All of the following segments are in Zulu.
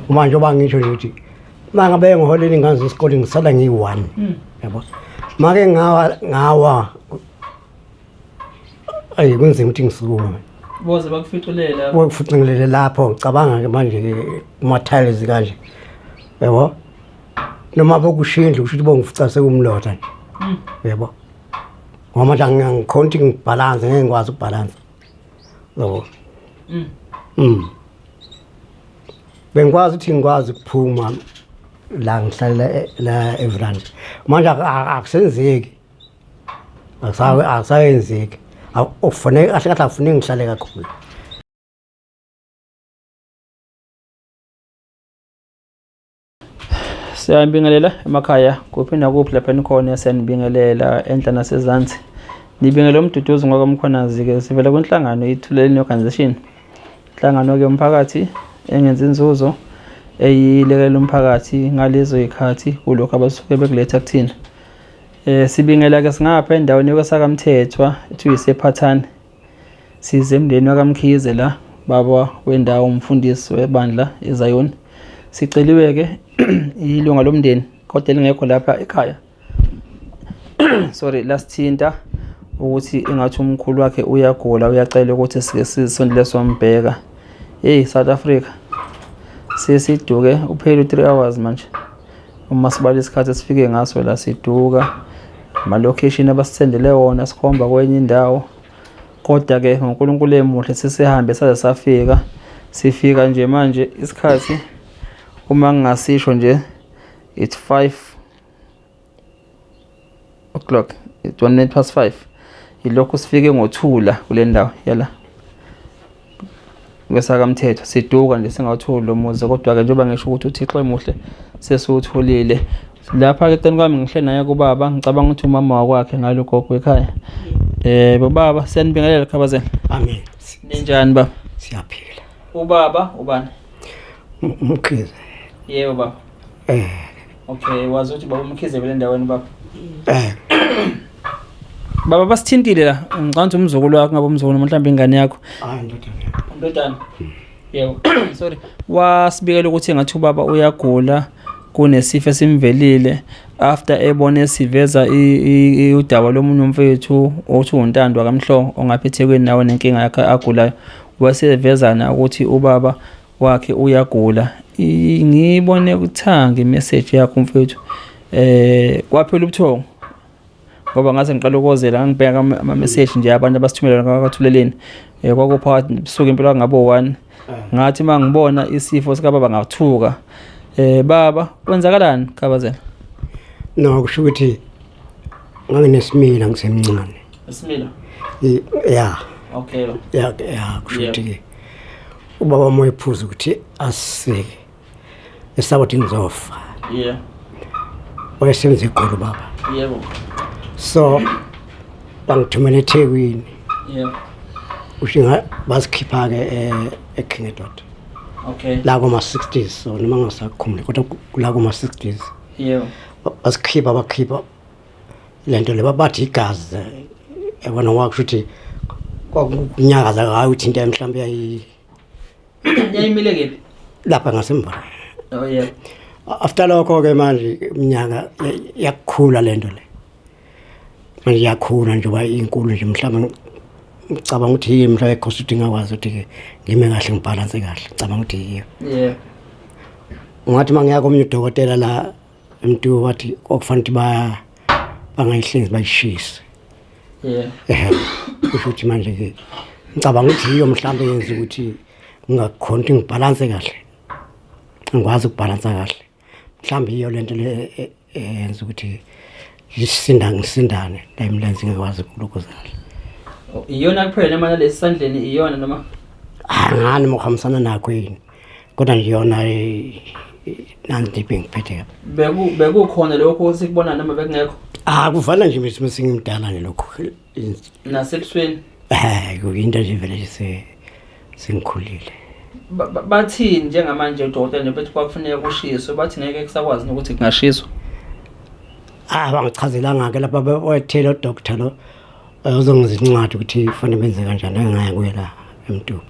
Uma njengoba ngisho nje ukuthi uma ngabe ngiholela ingane zesikole ngisala ngiyi-one. Yabo, make ngawa ngawa, ayi, kunzima ukuthi ngisukume. Boze bakuficelela. Kufucingelele lapho. Ngicabanga-ke manje-ke kuma-tiles kanje, yabo, noma bokushiya indlu, kusho ukuthi bongifica sekumlotha nje. Yebo, ngoba manje angikhoni ukuthi ngibhalanse, ngeke ngikwazi ukubhalansa, yabo. Bengikwazi ukuthi ngikwazi ukuphuma la ngihlalela la evrand, manje akusenzeki, akusayenzeki. Okufuneka kahle kahle, akufuneki ngihlale kakhulu. Siyabingelela emakhaya, kuphi nakuphi lapha enikhona, siyanibingelela enhla nasezansi. Nibingelela uMduduzi ngwaKwaMkhwanazi-ke, sivela kwinhlangano iThuleleni Organisation. Inhlangano-ke yomphakathi engenzi inzuzo, eyilekelela umphakathi ngalezo yikhathi kulokhu abasuke bekuletha kuthina. Sibingela-ke singapha endaweni yokwesakamthethwa ethiwa isePhathane. Size emndeni wakaMkhize la, baba wendawo, umfundisi webandla eZayoni. Siceliwe-ke ilunga lomndeni kodwa elingekho lapha ekhaya. Sorry, lasithinta ukuthi engathi umkhulu wakhe uyagula, uyacela ukuthi sike sisondele sombheka. Hey South Africa, sesiduke uphela u-3 hours manje uma sibala isikhathi esifike ngaso la, siduka ama-location abasithendele wona, sikhomba kwenye indawo, kodwa-ke ngoNkulunkulu emuhle sesihambe saze safika. Sifika nje manje isikhathi, uma ngingasisho nje, it's 5 o'clock, it's 5:01. Yilokhu sifike ngothula kule ndawo yala kwesakamthetho, siduka nje singawutholi lo muzi, kodwa-ke njengoba ngisho ukuthi uThixo emuhle, sesiwutholile. Lapha-ke eceleni kwami ngihleli naye kubaba, ngicabanga ukuthi umama wakwakhe ngalo gogo ekhaya. Bobaba, siyanibingelela, Khabazela. Amen. Ninjani, baba? Siyaphila. Ubaba ubani? Umkhize. Yebo, baba. Okay, wazi ukuthi baba uMkhize vele endaweni, baba? Eh. Baba, basithintile la, ngicabanga ukuthi umzukulu wakho, ngabe umzukulu noma mhlawumbe ingane yakho. Hayi, ndodana. Ndodana. Yebo, sorry. Wasibikela ukuthi engathi ubaba uyagula, kunesifo esimvelile after ebone siveza udaba lomunye umfethu othi uNtando kaMhlongo ongapha eThekwini, nawe nenkinga yakhe agulayo, wasevezana ukuthi ubaba wakhe uyagula. Ngibone kuthanga imessage yakho, mfethu, kwaphela ubuthongo ngoba ngase ngiqala ukozela, ngangibheka ama-message nje abantu abasithumela kwaThuleleni, kwakuphakathi busuku impela ngabo 1, ngathi uma ngibona isifo sikababa ngathuka. Baba, kwenzakalani, Khabazela? No, kusho ukuthi nganginesimila ngisemncane. Isimila? Ya. Okay. Ya, kusho ukuthi ke ubaba wami wayephuza ukuthi asisike, esaba ukuthi ngizofa. Wayesebenza eGoli ubaba. So bangithumela eThekwini. Usho basikhipha-ke eKing Edward. La kuma-60s, so noma ngingasakhumbuli, kodwa la kuma-60s. Basikhipha, bakhipha lento le bathi igazi, yabona, kwakusho ukuthi kwakunyakaza, hayi ukuthi into mhlawumbe yayi Yayimile kephi? Lapha ngasemva. Oh yeah. After lokho-ke manje iminyaka yakukhula lento le, manje iyakhula njengoba inkulu nje, mhlawumbe ngicabanga ukuthi yiyo mhlawumbe ekhosa ukuthi ngingakwazi ukuthi-ke ngime kahle, ngibhalanse kahle, ngicabanga ukuthi yiyo. Ungathi uma ngiya komunye udokotela la eMtuba, wathi kwakufanele ukuthi bangayihlenzi, bayishise. Ehe, kusho ukuthi manje-ke ngicabanga ukuthi yiyo mhlawumbe yenza ukuthi ngingakhoni ukuthi ngibhalanse kahle, ngikwazi ukubhalansa kahle. Mhlawumbe yiyo lento le eyenza ukuthi ngisinda, ngisindane la emlenze, ngikwazi ukulokuza kahle. Iyona kuphela noma nalesi sandleni iyona noma? Angani noma kuhambisana nakho yini, kodwa nje yona nanti ngiphethe kabi. Bekukhona lokho sikubona noma bekungekho? Ah, kuvana nje mina sengimdala nje lokhu. Nasebusweni? Eh, kuyinto nje vele nje sengikhulile. Bathini njengamanje udokotela nje, bethi kwakufuneka kushiswe, bathi ngeke kusakwazi nokuthi kungashiswa? Ah, bangichazelanga-ke lapha, wethela udoctor lo uzongenza incwadi ukuthi kufanele benze kanjani. Engingaya kuye la eMtuba,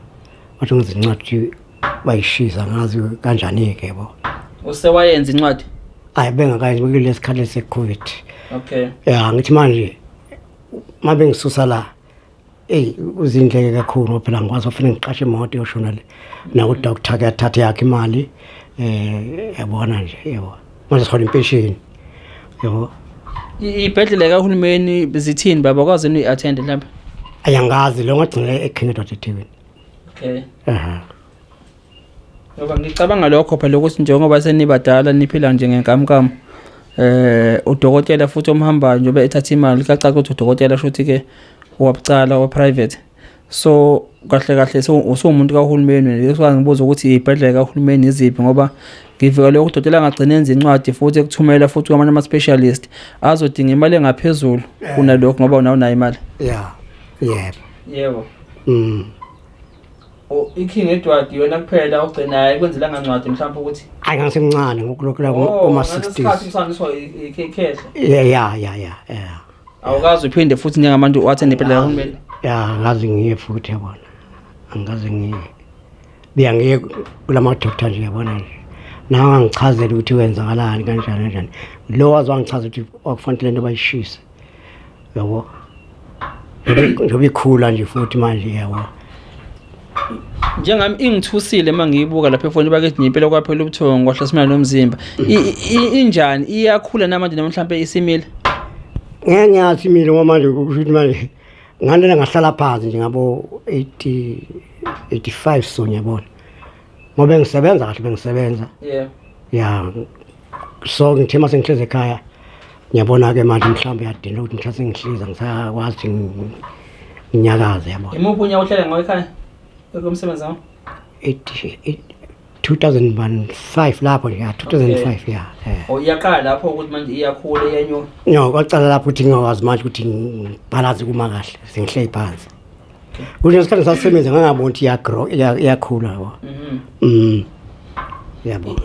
wathi ngenza incwadi ukuthi Bayishisa ngazi kanjani-ke yabo. Usewayenza incwadi? Hayi, bengakayenzi kulesi sikhathi se-COVID. Okay. Ya, ngithi manje uma bengisusa la, eyi, uzindleke kakhulu ngoba phela ngikwazi ofuna ngiqashe imoto yoshona le naku-doctor kuyathatha yakhe imali, yabona nje, yabo, manje sihola impesheni, yabo. Iy'bhedlela kahulumeni zithini baba, kwazi yini uyi-attend mhlawumbe? Ayangazi lo, ngagcina e-King Edward eThekwini. Okay. Aha. Ngoba ngicabanga lokho phela ukuthi njengoba senibadala niphila nje ngenkamnkam, udokotela futhi omhambayo njengoba ethatha imali, kuyacaca ukuthi udokotela shuthi ke wabucala wa private, so kahle kahle so usuwumuntu kahulumeni wena. Leso ngibuza ukuthi iy'bhedlela kahulumeni iziphi, ngoba ngivikele ukuthi udokotela angagcina enza incwadi futhi ekuthumela futhi kwamanye ama-specialist azodinga imali engaphezulu kunalokho, ngoba unawo nayo imali. Ya, yebo. Yebo. Mm. I-King Edward yona kuphela ogcinayo ekwenzelanga ncwadi mhlawumbe ukuthi? Hayi, ngangisemncane ngokulokhu kuma-60s. Usandiswa ikhehla? Ya. Awukazi uphinde futhi njengabantu u-attend ibhedlela kahulumeni? Ya, angazi ngiye futhi, yabona, angikaze ngiye, biya ngiye kulama doctor nje, yabona nje, nawe angichazele ukuthi kwenzakalani, kanjani kanjani. Lo waze wangichaza ukuthi kwakufanele lento bayishise, yabo, njengoba ikhula nje futhi manje, yabo. Njengami ingithusile uma ngiyibuka lapha efonini bakithi, ngimpela kwaphela ubuthongo kwahlasimela nomzimba. Injani, iyakhula namanje noma mhlawumbe isimile? Ngeke ngiyazi imile, ngoba manje kusho ukuthi manje nganele ngahlala phansi nje ngabo 80 85, so ngiyabona ngoba bengisebenza kahle, bengisebenza. Ya, so ngithe mase ngihlezi ekhaya, ngiyabona-ke manje mhlawumbe yadina ukuthi mhlawumbe sengihliza ngisakwazi nginyakaze, yabo. Imuphi unyaka ohlala ngawo ekhaya ekumsebenzi wakho? 80 2005 lapho nje, ya, 2005, ya. Oh, iyaqala lapho ukuthi manje iyakhula, iyanyuka? No, kwaqala lapho ukuthi ngingakwazi manje ukuthi ngibhalaze kuma kahle, sengihleli phansi. Kuthi ngesikhathi ngisasebenza ngangaboni ukuthi iyagrow, iyakhula, yabo. Yabo.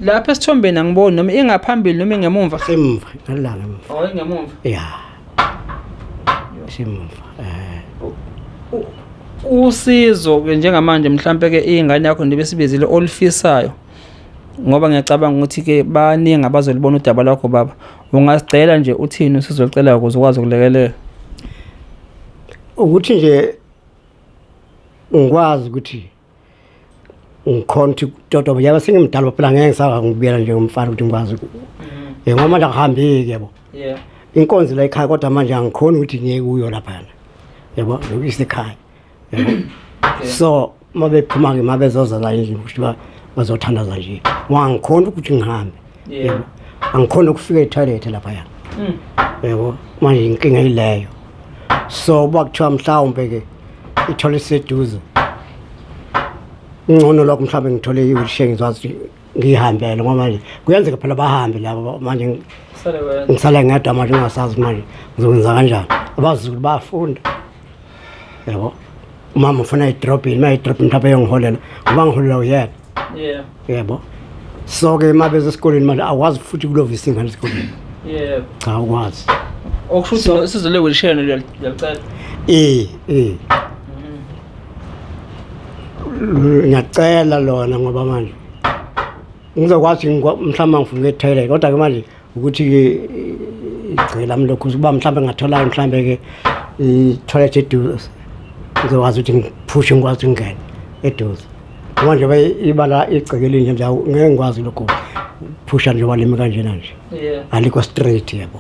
Lapha esithombeni angiboni noma ingaphambili noma ingemumva. Semva, ngalanga emva. Oh, ingemumva. Ya, semva. Usizo ke njengamanje mhlambe ke ingane yakho ndibe sibizile olufisayo, ngoba ngiyacabanga ukuthi ke baningi abazolibona udaba lwakho baba, ungasicela nje uthini usizo olucelayo ukuze ukwazi ukulekelela? Ukuthi nje ngikwazi ukuthi ngikhona ukuthi totoba, yaba sengimdala phela, ngeke ngisaba ngibuyela nje umfana ukuthi ngikwazi, ngoba manje angihambeki, yabo. Inkonzo la ekhaya, kodwa manje angikhoni ukuthi ngiye kuyo laphana, yabo, isekhaya, yabo. So uma bephuma-ke, uma bezoza la endlini ukuthi bazothandaza nje, wangikhona ukuthi ngihambe, yabo, angikhoni ukufika ethoyilethe laphaya, yabo. Manje inkinga yileyo, so uba kuthiwa mhlawumbe-ke ithole iseduze ngcono lokho, mhlawumbe ngithole i-wheelchair ngizwazi ukuthi ngiyihambele, ngoba manje kuyenzeka phela bahambe labo manje Sale wena. Ngisale ngedwa manje, ngingasazi manje ngizokwenza kanjani. Abazukulu bayafunda, yabo, umama ufuna edrobheni, uma edrobheni mhlawumbe eyongiholela, ngoba ngiholela uyena. Yebo, so-ke uma beze esikoleni manje awukwazi futhi kulovisa ingane esikoleni. Cha, awukwazi. Okusho ukuthi usizo le-wheelchair uyalucela? Eh, ngiyacela lona, ngoba manje ngizokwazi mhlawumbe ngifuna ukuya etoilet, kodwa-ke manje ukuthi-ke igceke lami lokhu ukuba mhlawumbe ngingathola mhlawumbe-ke i-toilet eduze, ngizokwazi ukuthi ngiphushe, ngikwazi ukuthi ngingene eduze, ngoba njengoba ibala igceke elinje nje, ngeke ngikwazi lokhu phusha njengoba limi kanjena nje. Alikho straight, yabo.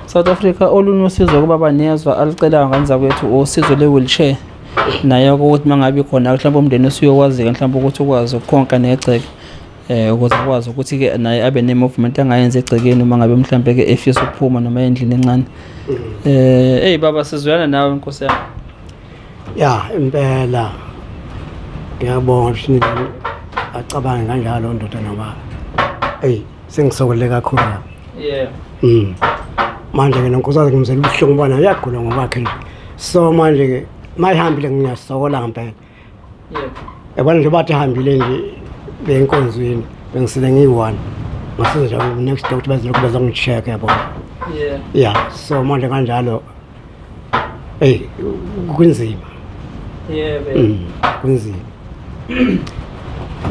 South Africa, olunye usizo kuba banezwa alucelayo ngane zakwethu, usizo le-wheelchair nayo, ukuthi uma ngabe khona mhlawumbe umndeni usuyokwazika mhlawumbe ukuthi ukwazi ukukhonka negceke, ukuze akwazi ukuthi-ke naye abe ne-movement angayenza egcekeni uma ngabe mhlawumbe-ke efisa ukuphuma noma endlini encane. Eyi baba, sizwelana nawe, nkosi yami. Ya, impela ngiyabonga ukuthi acabange kanjalo ndoda, nobaba. Eyi, sengisokole kakhulu lapha. Manje-ke nonkosikazi ngimzela ubuhlungu, bona uyagula ngokwakhe nje, so manje-ke uma ihambile ngiyasokola ngempela. Yabona nje, bathi ihambile nje benkonzweni, bengisele ngiyi-one, ngasiza nje next door ukuthi bezolokhu bezongi-check, yabona. Ya, so manje kanjalo, eyi, kunzima. Yebo. Kunzima.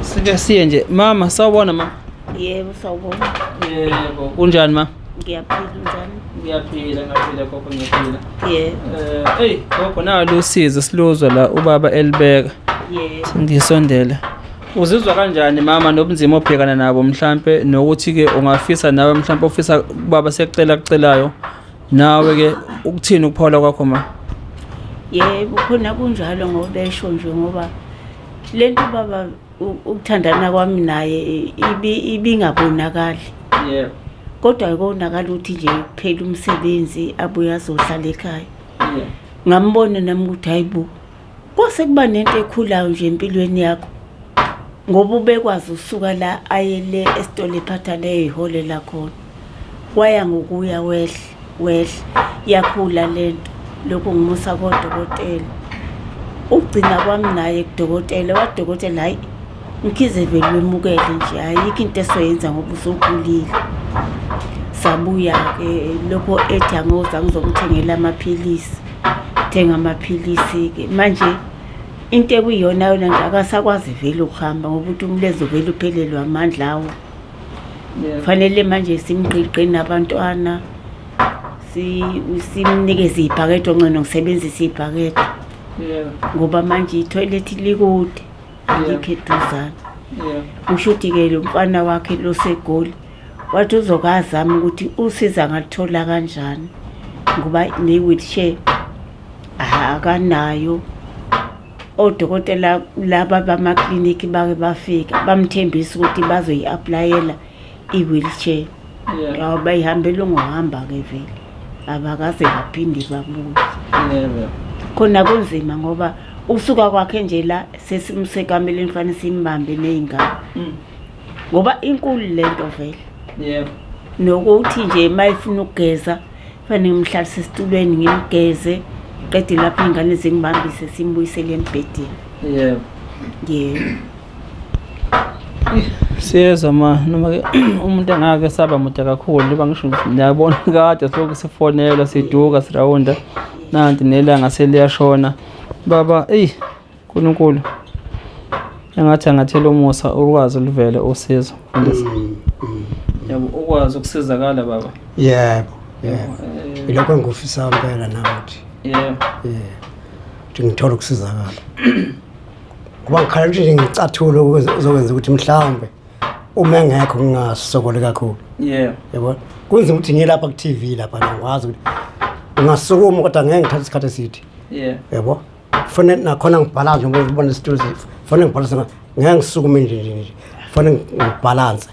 Sike siye nje mama, sawubona ma. Yebo, sawubona. Yebo, kunjani ma? Ngiyaphila, unjani? Ngiyaphila, ngiyaphila gogo, ngiyaphila. Yebo. Hey gogo, nalo usizo siluzwa la ubaba elibeka. Yebo. Ngisondele. Uzizwa kanjani mama nobunzima obhekana nabo mhlambe, nokuthi ke ungafisa nawe mhlambe ofisa ubaba sekucela kucelayo nawe ke ukuthini ukuphola kwakho ma? Yebo, khona kunjalo ngoba besho nje, ngoba lento baba ukuthandana kwami naye ibingabonakali. Yebo. Kodwa konakala ukuthi nje kuphela umsebenzi abuye azohlala ekhaya. Yebo. Ngambona nami ukuthi hayibo, kwase kuba nento ekhulayo nje empilweni yakho. Ngoba ubekwazi usuka la aye le esitolo ephatha leyo iholela khona. Waya ngokuya wehla wehla, yakhula lento. Lokhu ngimusa kodokotela. Ukugcina kwami naye kudokotela, wadokotela hayi Mkhize vele wemukele nje, ayikho into esoyenza ngoba usukhulile. Sabuya-ke lokho ethi angoza ngizomthengela amaphilisi, thenga amaphilisi-ke. Manje into ekuyiyona yona nje akasakwazi vele ukuhamba ngoba uthi umlenze uvele uphelelwe amandla awo. Fanele manje simgqigqe nabantwana, simnikeze ibhakede, ongcono ngisebenzise ibhakede. Ngoba manje ithoyilethi likude, alikho eduzane. Kusho ukuthi-ke lo mfana wakhe lo seGoli wathi uzokazama ukuthi usiza angaluthola kanjani, ngoba ne-wheelchair akanayo. Odokotela laba bamakliniki bake bafika bamthembisa ukuthi bazoyi-aplayela i-wheelchair. Bayihambela ngohamba-ke vele, abakaze baphinde babuye. Khona kunzima ngoba usuka kwakhe nje la sesimsekameleni fanele simbambe ney'ngane. Ngoba inkulu lento vele. Nokuthi nje uma efuna ukugeza fanele ngimhlalise esitulweni ngimgeze, qede lapho iy'ngane zingibambise simbuyisele embhedeni. Yebo. Yebo. Siyezwa ma, noma ke umuntu engake saba mude kakhulu, njengoba ngisho niyabona kade silokhu sifonelwa siduka sirawunda, nanti nelanga seliyashona. Baba, eyi uNkulunkulu engathi angathela umusa ukwazi uluvele usizo mfundisi. Yabo, ukwazi ukusizakala baba. Yebo, yebo. Ilokho engikufisa impela nami ukuthi. Yebo. Yebo. Ukuthi ngithole ukusizakala. Ngoba ngikhala ukuthi nje ngicathulo uzokwenza ukuthi mhlawumbe uma engekho ngingasokoli kakhulu. Yebo. Yabo. Kunzima ukuthi ngiye lapha ku TV lapha ngikwazi ukuthi ngingasukuma kodwa ngeke ngithathe isikhathi eside. Yebo. Yabo. Kufanele nakhona ngibhalanse ngoba ubona isitulo kufanele ngibhalanse, ngeke ngisukume nje nje nje. Kufanele ngibhalanse.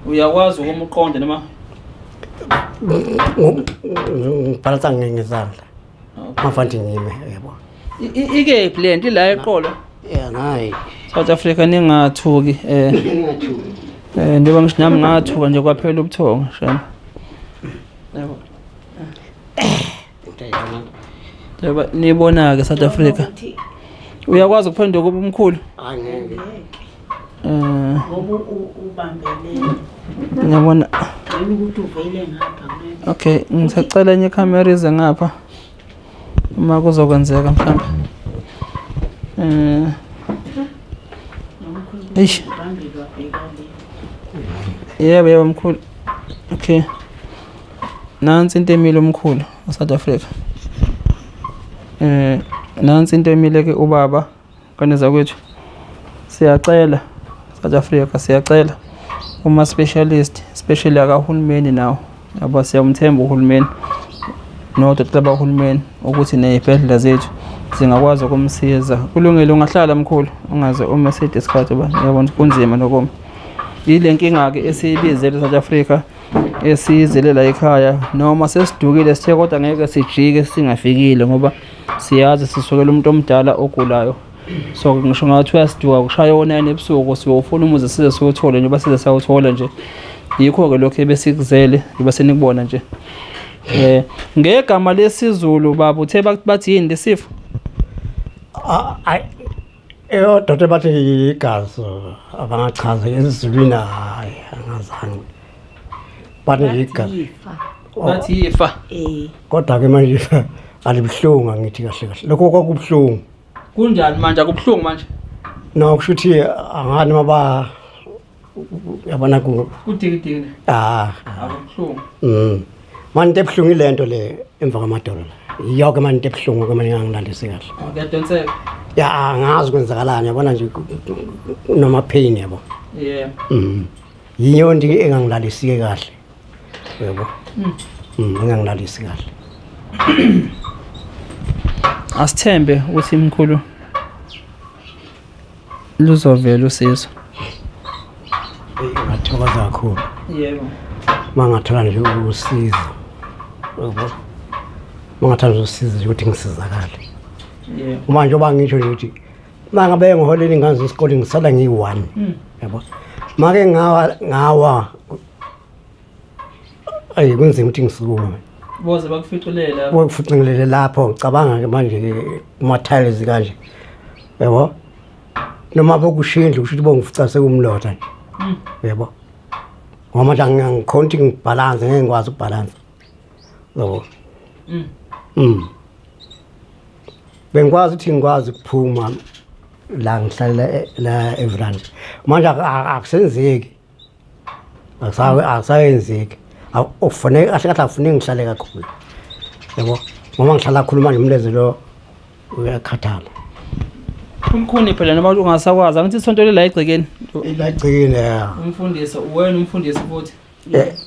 Uyakwazi ukuma uqonde noma? Ngibhalansa ngezandla. Mafanti ngime, yebo. Ikephi le nto ila eqolo? Yeah, nayi. South Africa ningathuki Ningathuki. Njengoba ngisho nami ngathuka nje kwaphela ubuthongo, shame. Yebo. Njengoba nibona ke South Africa. Uyakwazi ukuphenduka ube umkhulu? Angeke. Ngoba ubambelele. Ngiyabona. Ngicela ukuthi uvele ngapha kulento. Okay, ngisacela enye ikhamera ize ngapha. Uma kuzokwenzeka mhlawumbe. Eish. Yebo, yebo mkhulu. Okay. Nansi into emile umkhulu eSouth Africa. Nansi into emile ke ubaba kaneza kwethu. Siyacela South Africa, siyacela uma specialist, especially akahulumeni nawo. Yabo, siyamthemba uhulumeni nodokotela bahulumeni ukuthi nezibhedlela zethu zingakwazi ukumsiza. Kulungile, ungahlala mkhulu, ungaze ume side isikhathi ba yabona kunzima nokuma. Yile nkinga ke esiyibizele South Africa, esiyizele la ekhaya, noma sesidukile sithe kodwa ngeke sijike singafikile ngoba siyazi sisukela umuntu omdala ogulayo. So ngisho ngathi uyasiduka kushaya o9 ebusuku, siyofuna umuzi size siwuthole nje, basize sawuthola nje. Yikho ke lokho ebesikuzele njengoba senikubona nje. Ngegama lesiZulu baba uthe bathi yini lesifo? Ayi, eyodwa bathi igazi abangachaza esiZulwini, hayi angazange. Bathi igazi. Bathi ifa. Kodwa ke manje ifa alibuhlungu, angithi kahle kahle. Lokho kwakubuhlungu. Kunjani manje akubuhlungu manje? No kusho ukuthi angani maba yabona ku Kudikidiki. ah Akubuhlungu. Manje into ebuhlungu ilento le emva kwamadolo la. Iyonke manje into ebuhlungu ke manje ngangilalise kahle. Kuyadonseka. Ya angazi kwenzakalani yabona nje noma pain yabo. Yeah. Yiyo into engangilalisi kahle. Yabo. Engangilalisi kahle. Asithembe ukuthi imkhulu luzovela usizo. Ngathokoza kakhulu. Yebo. Mangathola nje usizo. Yabo. Mangathola nje usizo nje ukuthi ngisizakale. Yebo. Uma njengoba ngisho nje ukuthi mangabe ngiholela ingane zesikole ngisala ngiyi-1. Yabo. Make ngawa ayi kunzima ukuthi ngisukume. Boze bakuficulela. Bokuficulele lapho ngicabanga ke manje kuma tiles kanje. Yabo. Noma bokushiya indlu kusho ukuthi bongifica sekumlotha nje. Yabo. Ngoba manje angikhoni ukuthi ngibhalanse ngeke ngikwazi ukubhalansa. Yabo. Bengikwazi ukuthi ngikwazi ukuphuma la ngihlala la eVrand. Manje akusenzeki. Akusayenzeki. Akufuneki kahle kahle akufuneki ngihlale kakhulu. Yabo. Ngoba ngihlala kakhulu manje umlenze lo uyakhathala. Umkhuni phela noma ungasakwazi angithi isonto lela egcekeni. Ila egcekeni ya. Umfundisi uwena umfundisi futhi.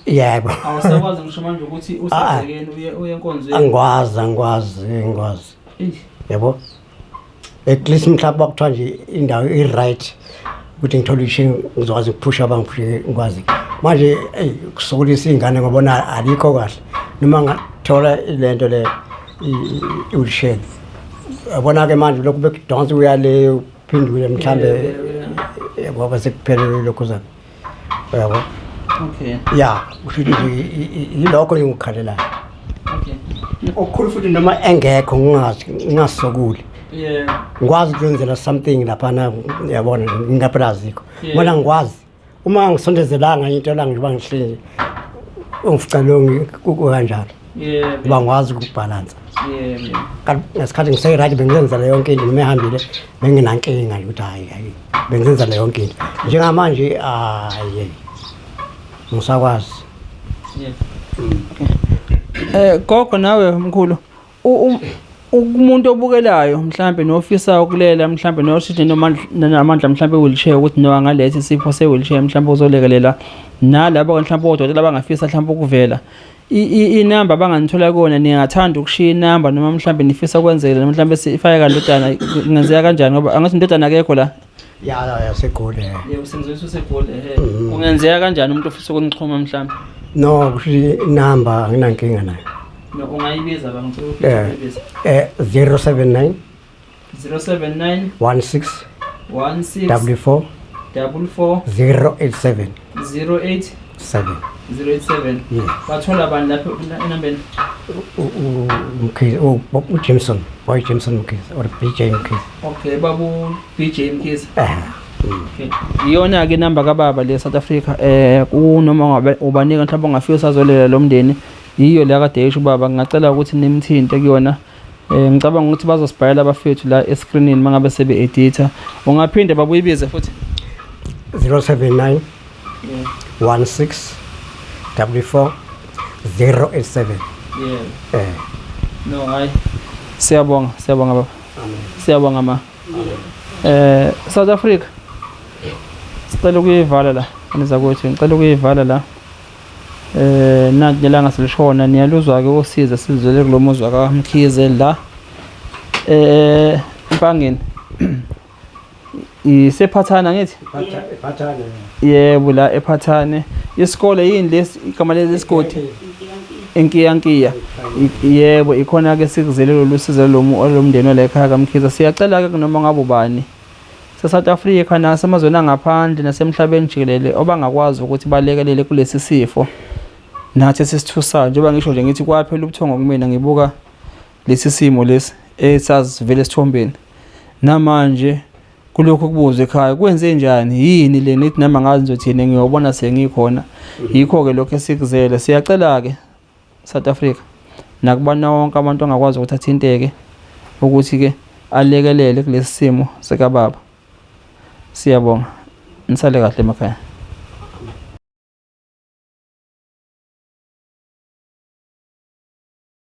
Yebo. Awusakwazi ngisho manje ukuthi usegcekeni uye enkonzweni. Angikwazi. Yabo. At least mhlawumbe bakuthiwa nje indawo i-right ukuthi ngithole ishingo ngizokwazi ukuphusha abangiphushe ngikwazi. Manje eyi kusokolisa iy'ngane ngobona alikho kahle. Noma ngathola lento le i-wheelchair. Yabona ke manje lokhu bekudonsa uya le uphindule mhlambe yabo sekuphelele lokhu zami. Yabo. Okay. Ya, kusho ukuthi yilokho nje ngikukhalelayo. Okay. Okukhulu futhi noma engekho ngingazi ngingasokuli. Yeah. Ngikwazi ukuyenzela something laphana yabona ngingaphela zikho. Yeah. Mina ngikwazi uma ngisondezelanga into la ngiba ngihleli ungifica lo kanjalo. Yeah. Kuba ngikwazi ukubhalansa. Yeah. Kanti ngesikhathi ngise-right bengizenzela yonke into noma ehambile benginankinga nje ukuthi hayi hayi bengizenzela yonke into. Njengamanje hayi ngisakwazi. Yeah. Okay. Gogo nawe mkhulu umuntu obukelayo mhlambe nofisa ukulela mhlambe noshintshe namandla mhlambe wheelchair ukuthi no angaletha isipho se wheelchair mhlambe uzolekelela nalabo mhlambe odokotela abangafisa mhlambe ukuvela inamba abanganithola kuyona ningathanda ukushiya inamba noma mhlambe nifisa ukwenzela mhlambe sifake kandodana kungenzeka kanjani ngoba angathi indodana akekho la. Ya yaseGoli. Yebo sengizwe useGoli ehe. Kungenzeka kanjani umuntu ofisa ukunixhuma mhlambe? No kusho inamba anginankinga nayo. No ungayibiza bangicela ukuthi uyibize. 079 079 16 16 44 44 087 08 7. 087. Yeah. Bathola bani lapho enambeni? Mkhize, uJameson, Boy Jameson Mkhize or BJ Mkhize. Okay, babu BJ Mkhize. Okay. Iyona ke inamba kababa le South Africa kunoma ngabe ubanika mhlawumbe ongafika usazolela lo mndeni yiyo le akade esho ubaba ngingacela ukuthi nimthinte kuyona. Ngicabanga ukuthi bazosibhalela abafethu la escreenini mangabe sebe editor. Ungaphinde babuyibize futhi 079 16 44 087. Yeah. No hayi. Siyabonga, siyabonga baba. Amen. Siyabonga ma. South Africa. Sicela ukuyivala la. Niza kuthi ngicela ukuyivala la. Nanti nelanga selishona niyaluzwa ke usizo sizwele kulomuzi kaMkhize la. Empangeni. Isephathana ngithi? Ephathane. Yebo la ephathane. Isikole yini lesi igama lesi sigodi? Enkiyankiya. Yebo ikhona ke sikuzele lolu sizo lomndeni la ekhaya kaMkhize. Siyacela ke noma ngabe ubani se-South Africa nasemazweni angaphandle nasemhlabeni jikelele obangakwazi ukuthi balekelele kulesi sifo nathi esisithusayo njengoba ngisho nje ngithi kwaphela ubuthongo kumina ngibuka lesi simo lesi esasivele esithombeni namanje kulokhu kubuzwe ekhaya kwenze njani yini le nithi nami angazi ngizothini ngiyobona sengikhona yikho ke lokho esikuzele siyacela ke South Africa nakubana wonke abantu angakwazi ukuthi athinteke ukuthi ke alekelele kulesi simo sikababa. Siyabonga. Nisale kahle emakhaya.